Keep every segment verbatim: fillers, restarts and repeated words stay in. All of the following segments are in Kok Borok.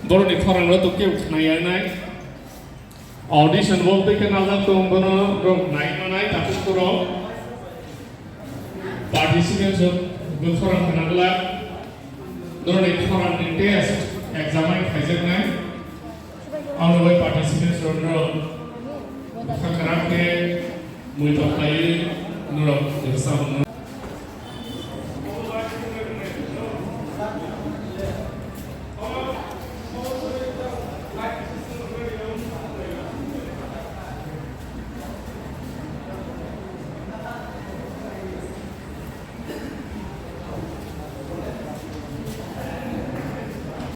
Borokni khorang rok to kebo khna ya nai. Audition bo tei khe najak tong bono rok nai manai takhuk borok. Participants rok bo khorang khna glak. Borokni khorang ni test examine khaijaknai. Ang bai participants rok no khakram khe mui tok khlaiwi norok rwchapmung.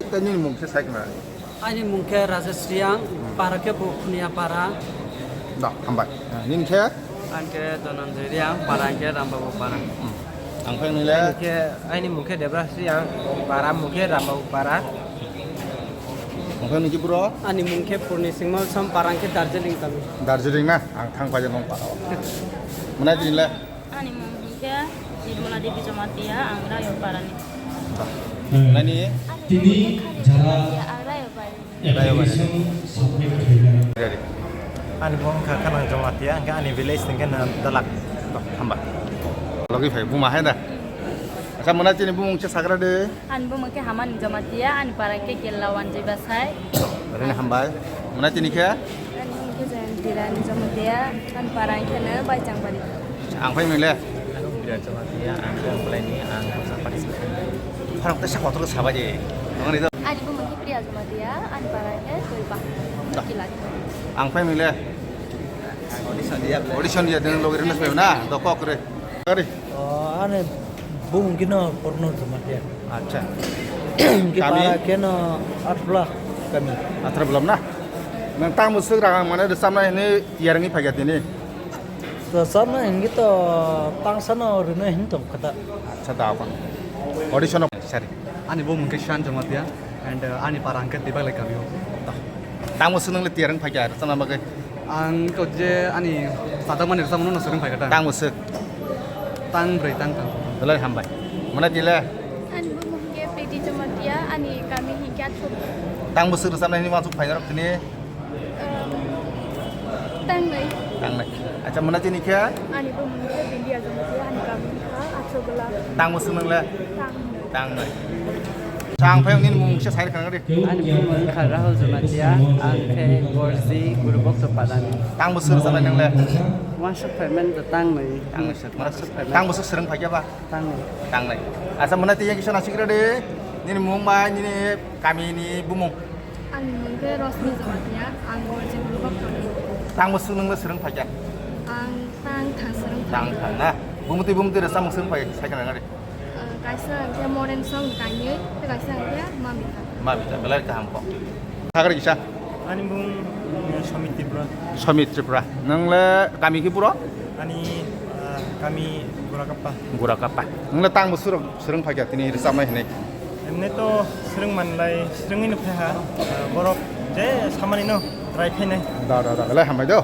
Tei nini mung khe sai khna? Ani mung khe Rajesh Riang, para khe bo Khuniya para. Da, hambai. Ah, nini khe? Ang khe Dhananjay Riang, para ang khe Rambabu para. Hmm. Ang phai nile? Ani khe, ani mung khe Debras Riang, para mung khe Rambabu para. Ang phai nini bro? Ani mung khe Purni Singmal Som, para ang khe Darjeeling kami. Darjeeling na? Ang thang phai nong para. Mwnai tini le? Ani mung hwnkhe Nirmala Devi Jamatia, ang Rayoparani. Nani? Tini jara application submit khainai. Ani mung kha Khanang Jamatia, hwnkhe ani village hwnkhe na Dalak. Hamba. Logi phai buma hai da. Acha mwnai tini bumung se sagra de. Ani bumung khe Hamani Jamatia, ani para khe Gella Wanjwi Basai. Rene hambai. Mwnai tini khe? Ani bumung khe Jayanti Rani Jamatia, ani para khe no Baichang Bari. Ang phai mile. Birat Jamatia, ang khe Amplai ni, ang Basa Party. Phorok tesa kotor sabai de. Nang ni do. Ani bumung khe Priya Jamatia, ani para khe Toipa. Da. Kilak. Ang phai mile. Audition dia, audition dia, dengan logi rene na, dokok re. Kari. Oh, ani bung kino porno Jamatia. Acha. Ki kami? Para keno Atbla kami. Atbla na? Nang tang musuk rang mane de samna ini yarang ni phagia tini. To samna hingi to tang sano rino hin to kata. Acha da kon. Audition sari. Ani bung mungke Shan Jamatia and uh, ani para angke tibak le kami. Tang musuk nang le yarang phagia samna bagai. Ang to je ani sada mani rwchapmung no swrwng phaikha ta. Tang bwswk? Tang brwi, tang tang. Belai hambai. Mwnai tile? Ani bumung hwnkhe Priti Jamatia, ani kami hwnkhe Athuk. Tang bwswk rwchapnai hwnwi uansuk phainai rok tini? Ehm, tang nai. Tang nai. Acha mwnai tini khe? Ani bumung hwnkhe Bindia Jamatia, ani kami hwnkhe Athukgwla. Tang bwswk nang le? Tang nai. Tang nai. Sa ang phai nini mung se sai khana ri. Ani bumung wngkha Rahul Jamatia, ang khe Gorji Gurubok Chopadani. Tang bwswk rwchapnai nang le? Uansuk phaimani da tang nai. Tang bwswk, uansuk phaimani. Tang bwswk swrwng phaikha ba? Tang nai. Tang nai. Acha mwnai tei yang kisa nasik rw de. Nini mung bai nini kami ni bumung. Ani mung khe Rosni Jamatia, ang Gorji Gurubok Chopadani. Tang bwswk nang le swrwng phaikha? Ang tang thang swrwng phaikha. Tang thang na. Bumtwi bumtwi rwchapmung swrwng phaikha sai khana ri. Ah, kaisa hwnkhe modern song kainwi, tei kaisa hwnkhe Mamita. Mamita, belai kaham kok. Sagri kisa. Ani bung, eh, Somit Tripura. Somit Tripura. Nang le kami khe buro? Ani, ah, kami Gurakappa. Gurakappa. Nang le tang bwswk swrwng phaikha tini rwchapnai hinwi? Emni to swrwng manlai, swrwngwi no phaiha, ah, borok je samani no try khainai. Da, da, da, belai hambai do.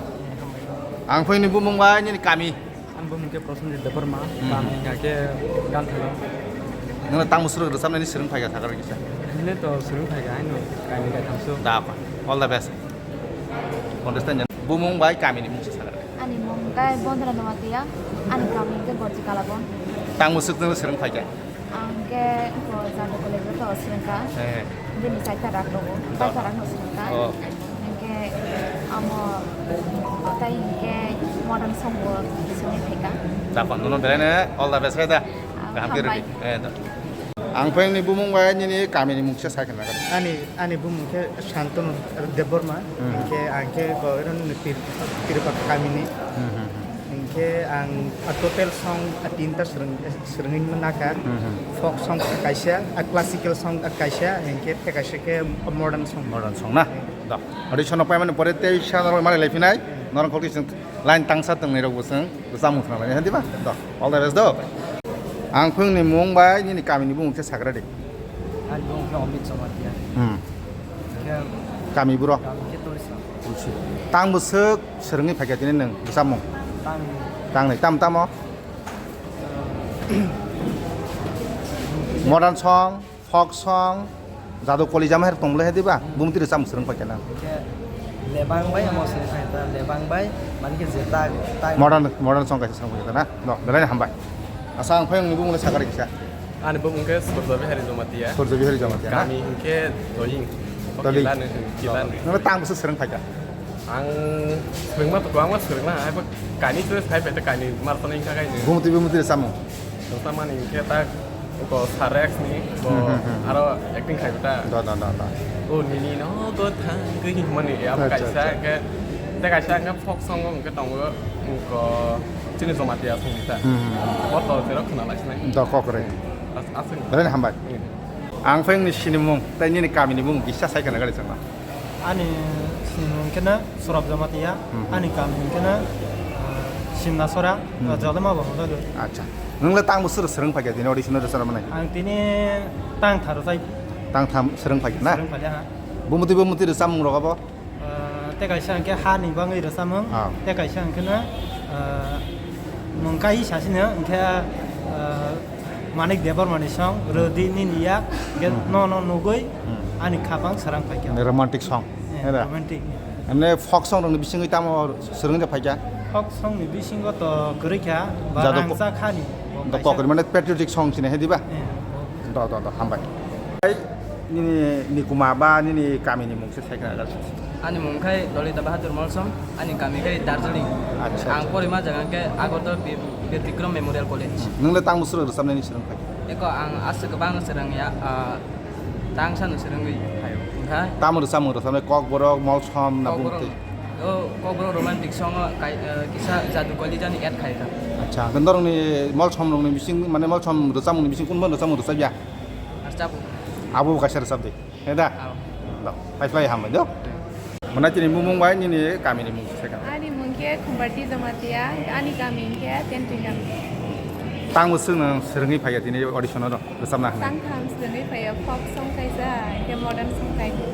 Ang phai ni bumung bai nini kami. Ang bumung khe Prosenjit Debbarma, hmm, kami hingkha khe Ganthalo. Nang tang bwswk rwchapnai ni swrwng phaikha sakar kisa. Himle to swrwng phaikha, haino kainwi kaithamso. Da, all the best. Contestant jan. Bumung bai kami ni mung se sakar. Ani mung khe Bondra Noatia, ani kami khe Gorji Kalabon. Tang bwswk nang swrwng phaikha? Ang khe iko Jadukoli o to swrwngkha. Eh. Bini chaita rak rogo. Chaita rak no swrwngkha. Oh. Hingke amo tai hingke modern song bo swrwngwi phaikha. Dakon, nono belai no all the best khe da. Ah, kaham khe hambai. Ready. Eh, da. Ang phai ni bumung bai nini kami ni mung se sai khna. Ani, ani bumung khe Shantanu Debbarma. Hmm. Hingke ang khe bo ero ni Tir-, Tirupati kami ni. Hmm, hmm, hmm. Hingke ang, ah, total song, ah, tinta swrwng-, swrwngwi mano kha. Hmm, hmm. Folk song kaisa, ah, classical song, ah, kaisa, hingke tei kaisa khe modern song. Modern song na? Do. Audition rok paimani pore tei sa norok mani lai phinai. Norok kok twi chwng line tangsa tongnai rok bo chwng rwchapmung khna lai, hadi ba? Do. All the best do. Ang phwng ni mung bai nini kami ni bumung khe sagra di. Ani bumung khe Amit Jamatia. Hmm. Khe kami buro? Kami khe Tulsi. Tulsi. Tang bwswk swrwngwi phaikha tini nwng bwsapmung? Tang. Tang nai, tam tamo? Modern song, folk song, Jadu Koli Jama hai tong le diba? Bumtwi rwchapmung swrwng paikha na. Khe lebang bai amo swrwng paikha, lebang bai, mane khe je tak, tak. Modern, modern song kaisa swrwng paikha na. No, belai hambai. Asa ang phai ang bumung le sakari kisa. Ani bumung khe Surjo Bihari Jamatia. Surjo Bihari Jamatia na? Kami hwnkhe Doying. Doying. Kilanu, Kilanu. Nang tang bwswk swrwng paikha? Ang swrwngma to kwbangma swrwngna, hai bo kani choice hai bai ta kani mar toni wngkha kai. Bumtwi bumtwi rwchapmung. Rwchapmani hwnkhe ta ko Sarex ni bo Hmm, hmm, hmm. Aro acting khai ta. Da, da, da, da. O nini no go thang gwi himani abo Acha, kaisa acha. Hwnkhe te kaisa hwnkhe folk song hwnkhe tongo ko chini Jamatia song ta. Hmm, hmm. Bo to jero khna lai sinai. Da kokre. As-, aswk. Belai hambai. Hmm. Ang phai ni sinimung, tai nini kami ni mung kisa sai kana gari changma. Ani sinimung kena Surab Jamatia, Mhm. Ani kami kena, ah, Simnasora, Mhm. Jodema bo hwnjago. Acha. Nwng le tang bwswk swrwng phaikha tini audition rwchapmani? Ang tini tang thar rwchai. Tang tham swrwng phaikha na? Swrwng phaikha, ha. Bumtwi bumtwi rwchapmung rok abo? Ah, te kaisa hwnkhe hani bagwi rwchapmung, Ah. Te kaisa hwnkhe no, ah, mung kai sasino hwnkhe, ah, Manik Debbarmani song, Rwdi Nini Yak, hwnkhe Hmm. Nono Nugwi, Hmm. Ani Khapang Swrang Phaikha. Romantic song. Eh, Era? Romantic. Emne folk song rokni bisingwi tamo swrwngde phaikha? Folk song ni bisingo to kwrwi kha, ba Jado rangchak hani. Da kokri mane patriotic song sini he diba? Eh, oh. Da, da, da, hambai. Ai, nini nikuma ba nini kami ni mung se sai khna gal. Ani mung khai Lolita Bahadur Molsom, ani kami khai Darjeeling. Acha, Ang acha. Porima jaga khe Agartala Bir, Bir Bikram Memorial College. Nwng le tang bwswk rwchapnai ni swrwng phai? Eko ang aswk kwbang swrwng ya, ah, tang sano swrwngwi phaio. Wngkha Tamo rwchapmung rwchapnai Kokborok, Molsom na Kokborok, bumtwi? O Kokborok romantic song o kai, eh, kisa Jadu Koli Jani add khai kha. Acha, hwnkhe norokni Molsom rokni bising, mane Molsom rwchapmung ni bising kunba rwchapmung rwchapya? Rwchapmung. Abo bo kaisa rwchap di. He da? Ao. Do, pai pai hambai do. Mona tini mumung bai nini kami ni mung se kami. Ani mung khe Khumbarti Jamatia, ani kami khe Tentui kami. Tang bwswk nang swrwngwi phaiya tini audition o do, rwchapna hwnwi? Tang tham swrwngwi phaiya, folk song kaisa, hwnkhe modern song kaisa.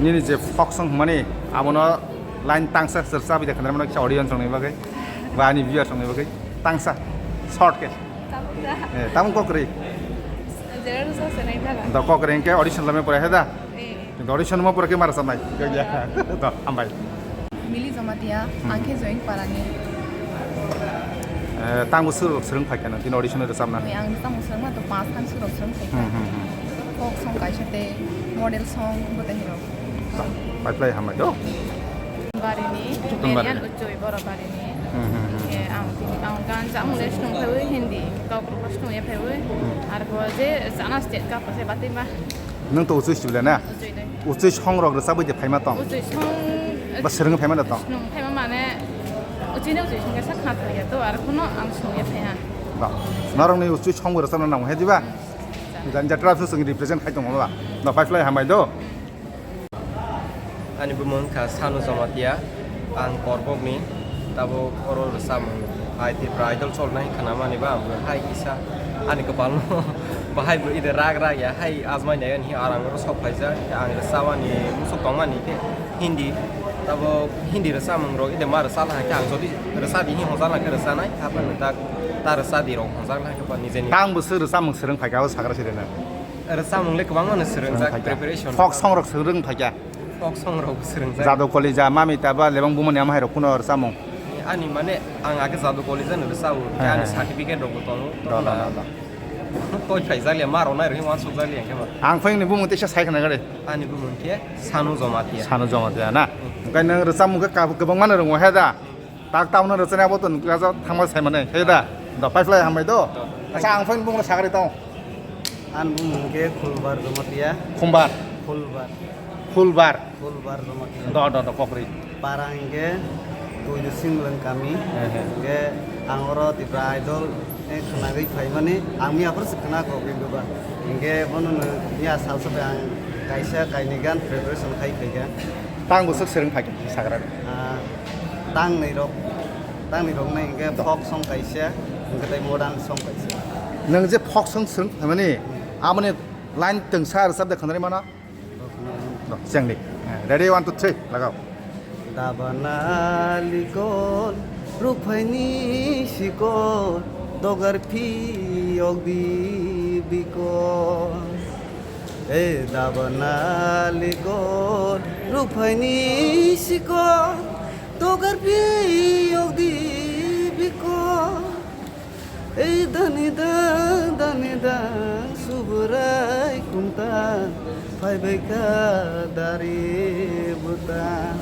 Nini je folk song hwnmani, abono line tangsa rwchapwi de khanarmano kisa audience rokni bagwi, ba ani viewers rokni bagwi, tangsa, short khe. Tamo da. Eh, tamo kokri. Jera rusa se nai thala. Da kokri hwnkhe audition lamya pore he da? Eh. Kintu audition mo pore khe mara samai. Da, hambai. Mili Jamatia, Hmm. Ang khe Join Parani. Eh, tamo surok swrwng phaikha nang tini audition rwchapna? Oi, ang tamo swrwngma to pas khan surok swrwng phaikha. Hmm, hmm, hmm. Folk song kaisa tei model song bo tei hero. Pai plai hambai do. Barini, Chutun Barini. Merian Uchoi Boro Barini. Hmm, hmm, hmm. Khe ang tini, ang gan jamung le snung phaiwi Hindi, kok rok snung ya phaiwi. Hmm. Ar ko je chana state ka pase bati ma. Nang to Uchoi sibla na? Uchoi dai. Uchoi song rok rwchapwi de phaima tong? Uchoi song, Ba swrwng phaima da tong? Snung phaima mane, Uchoi ne Uchoi song khe sak kha thai ya to, ar kono ang snung ya phaiha. Ba, norok ni Uchoi song rwchapna nang he diba? Hmm. Jan jatra su swng represent khai tong ba. Da pai plai hambai do. Ani bumung wngkha Sanu Jamatia, ang Korbokni, tabuk oro rwchapmung hai Tripura Idol cholnai khnamani ba ang hai kisa ani kwpalno bahai bo ide rak rak ya hai ajmai nai ani arang oro sok phaijak ang rwchapmani musuk tongmani khe Hindi, tabuk Hindi rwchapmung rok ide ma rwchapna hai khe ang jodi rwchadi hi hwnjak khe rwchanai haphano tak ta rwchadi rok hwnjak khe ba nijeni. Tang bwswk rwchapmung swrwng phaikha o sagra sirena. Rwchapmung le kwbangma no swrwngjak, preparation. Folk song rok swrwng phaikha. Folk song rok swrwngjak. Jadu Kolija, Mami Taba, Lebang Bumani Ama hai rok kuno rwchapmung? Ani mane ang age Jadu Kolija no rwchao, He, ani he, he. Certificate rok bo tongo. Do, do, do, do. Toi phaijak le, ma rok nai rwi uansuk jak le, hwnkhe ma. Ang phai ni bumung teisa sai khna gari. Ani bumung khe Sanu Jamatia. Sanu Jamatia na? Hmm. Hwnkhe nwng rwchapmung khe kab-, kwbangma no rwngo he da? Tak tamno rwchani abo to nukjak thangma sai mane, he da? Do, pai phlai hambai do? Do. Acha, ang phai bumung sakari tong. Ani bumung khe Khulbar Jamatia. Khumbar? Khulbar. Khulbar? Khulbar Jamatia. Do, do, do, kokri. Para hingke Tuidu Singlwng kami. He, he. Hingke ang oro Tipra Idol, eh, khwnagwi phaimani, ang miya phuru se khna kok ri duba. Hingke bono no miya salsa bai ang kaisa kainwi gan preparation khai phaikha. Tang bwswk swrwng phaikha sagra? Ah, tang nwi rok, tang nwi rok nai hingke Do. Folk song kaisa, hingke tei modern song kaisa. Nwng je folk song swrwng phaimani, amoni line twngsa rwchap de khwnari mano? Rok khwnari mano. Do, chengdi. Eh, ready, one, two, three, lagao. Dabana likol, ruphaini sikol, dogar phiyok di bikol. Ei dabanali gor, ruphaini sikor, dogar phiyok di bikor. Ei dani dan, dani dan, Subrai kumta, phaibai kha dari buta.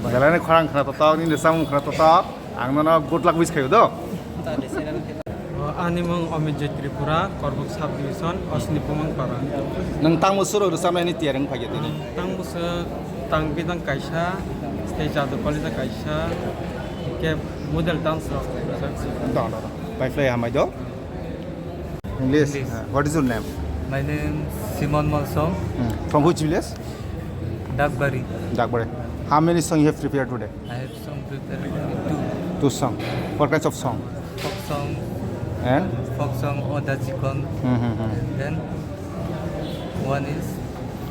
Belai ni khorang khna totok, nini samung khna totok. Ang nono good luck wish khayo do. Ani mung Amit Joy Tripura, Korbuk Sub Division, Osni Pumang Para. Nwng tang bwswk rwchapnaini tiyar wng phaikha tini? Tang bwswk tang bidang kaisa, tei Jadu College kaisa, hwnkhe model dance rok. Do, do, do. Bai phlai hambai do. English. English. Uh, what is your name? My name Simon Malsong. Hmm. From which village? Dakbari. Dakbari. How many songs you have prepared today? I have song prepared only two. Two song. What kinds of song? Folk song. And? Folk song, Oda Chikon. Hmm, hmm, hmm. And then one is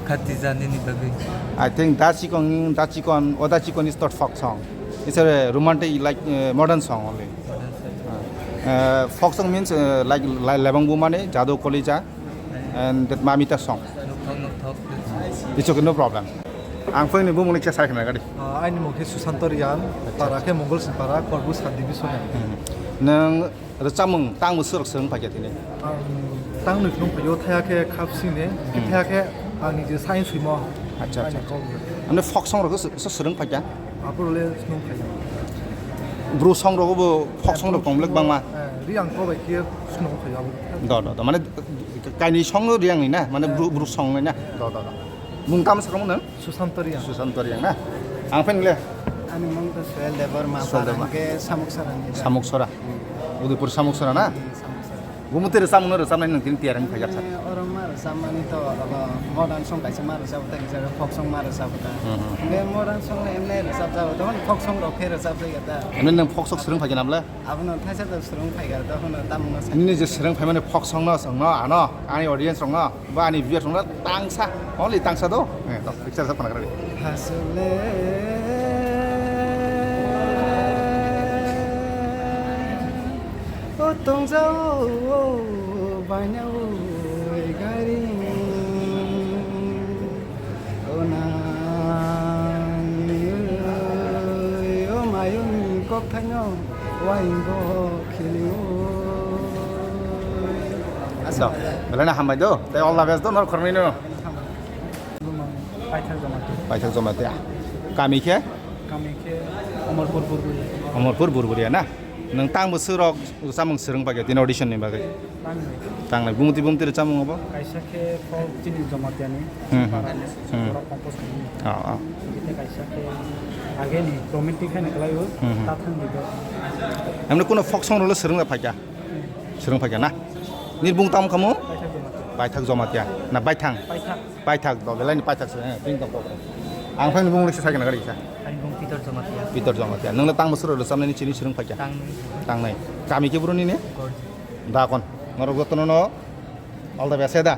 Khatijani ni Bagwi. I think Da Chikon, Da Chikon, Oda Chikon is not folk song. It's a romantic, like, uh, modern song only. Modern song. Uh, uh, folk song means, uh, like, like Lebang Bumani, Jadu Kolija, and that Mamita song. Nokthok, nokthok. It's okay, no problem. Ang phone ni bumung ni kisa sai khna gadi. Ah, ani mung khe Susanto Riang, para khe Mongol Singpara, Korbuk Sub Division. Hmm. Nwng rwchapmung tang bwswk rok swrwng phaikha tini? Ang tang nwi phunuk phaio, thaya khe Khapsing ni, Hmm. Thaya khe ang ni je sai swimo. Acha, acha, acha. Ani kok. Amne folk song rok swrwng phaikha? Apo le swrwng phaikha. Bru song rok bo folk song rok tong lek bangma. Eh, Riang ko bai khe swrwng phaio abo. Do, do, do. Mane kaini song no Riang ni na, mane Bru, Bru song ni na. Do, do, do. Mung tamo sakamo nwng? Susanto Riang. Susanto Riang na? Ang phai nile? Ani mung to Sohel Debbarma, Sohel Debbarma. Hwnkhe Samuksora ni. Samuksora. Udaipur Samuksora na? Hmm, Samuksora. Bumung twi rwchapmung no rwchapnai nwng tini tiyar wng phaikha sa. Eh, oro ma rwchapmani to abo modern song kaisa ma rwchapta, kisa folk song ma rwchapta. Hmm, hmm. Hwnkhe modern song no emne rwchapjago, tokon folk song rok khe rwchapjagya ta. Emne nwng folk song swrwng phaikha na bwle? Abono thaisa to swrwng phaikha, tokon tamungno sa. Nini je swrwng phaimani folk song no, song no, ano, ani audience rok no. Ba ani viewer songna tangsa, only tangsa do. Eh, to picture sa panakra. Hasle o tongjao bainao gari o nang o mayung kok thaino waingo khilio. Do, belai no hambai do. Tei all the best do, nor khormino. Paithak Jamatia. Paithak Jamatia. Kami khe? Kami khe Omorpur Burburia. Omorpur Burburia na? Nwng tang bwswk rok rwchapmung swrwng phaikha tini audition ni bagwi? Tangnai. Tangnai. Bumti bumti rwchapmung obo? Kaisa khe folk chini Jamatia ni. Hmm, hmm. Para ni. Hmm. Borok compose khaimani. Oh, oh. Tei kaisa khe ageni romantic haino kwlaio, Hmm, hmm. Tathang ni do. Emne kuno folk song rok le swrwng da phaikha? Swrwng phaikha na? Nini bumung tamo khamu? Paithak Jamatia. Paithak Jamatia. Na Baithang? Paithak. Paithak, do, belai ni paithak se, eh, ping tong kok. Ang phai ni bumung leksa sai kana gari sa. Ani bumung Peter Jamatia. Peter Jamatia. Nwng le tang bwswk rwchapnai ni chini swrwng phaikha? Tangnai. Tangnai. Kami khe bro nini? Gorji. Da kon. Norok jotono no all the best, eh, da.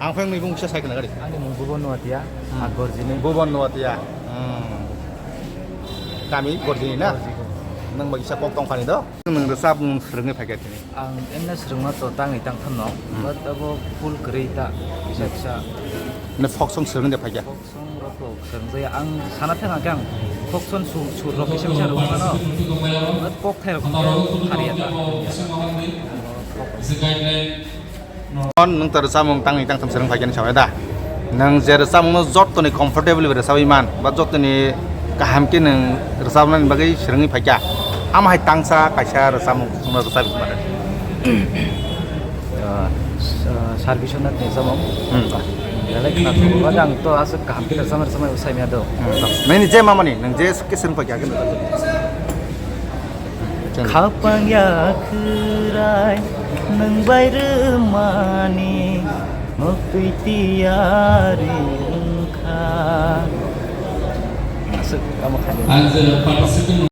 Ang phai ni bumung leksa sai kana gari. Ani mung Bubon Nuatia, Hmm. A Gorji ni. Bubon Nuatia. Hmm. Kami Gorji ni na? Gorji, Gorji. Nwng bai kisa kok tong phani do. Nwng rwchapmung swrwngwi phaikha tini? Ang emne swrwngma to tangwi tangthamno, Hmm. but abo full kwrwi ta, kisa kisa. Mane folk song swrwngwi de phaikha? Folk song rok to swrwngjaya. Ang sana thang khe ang folk song su-, sur rok kisa kisa rwngmano, but kok thai rok khe khariya ta. Nwng to rwchapmung tangwi tangtham swrwng phaikha ni sawi da? Nwng je rwchapmungno jotoni comfortable bai rwchapwi man, ba jotoni kaham khe nwng rwchapnani bagwi swrwngwi phaikha, amo hai tangsa kaisa rwchapmung chwngno rwchapwi mano. Ah, s-, ah, Sir Biswanath ni rwchapmung. Hmm. Belai khna thangwi ba ang to aswk kaham khe rwchapma rwchapma sai manya do. Hmm. Nini je mamani, nwng je khe swrwng phaikha khe. Khapang ya khwrai nwng bai rwmani muktwi tiyari wngkha. Aswk tamo khainwi. Ang je participant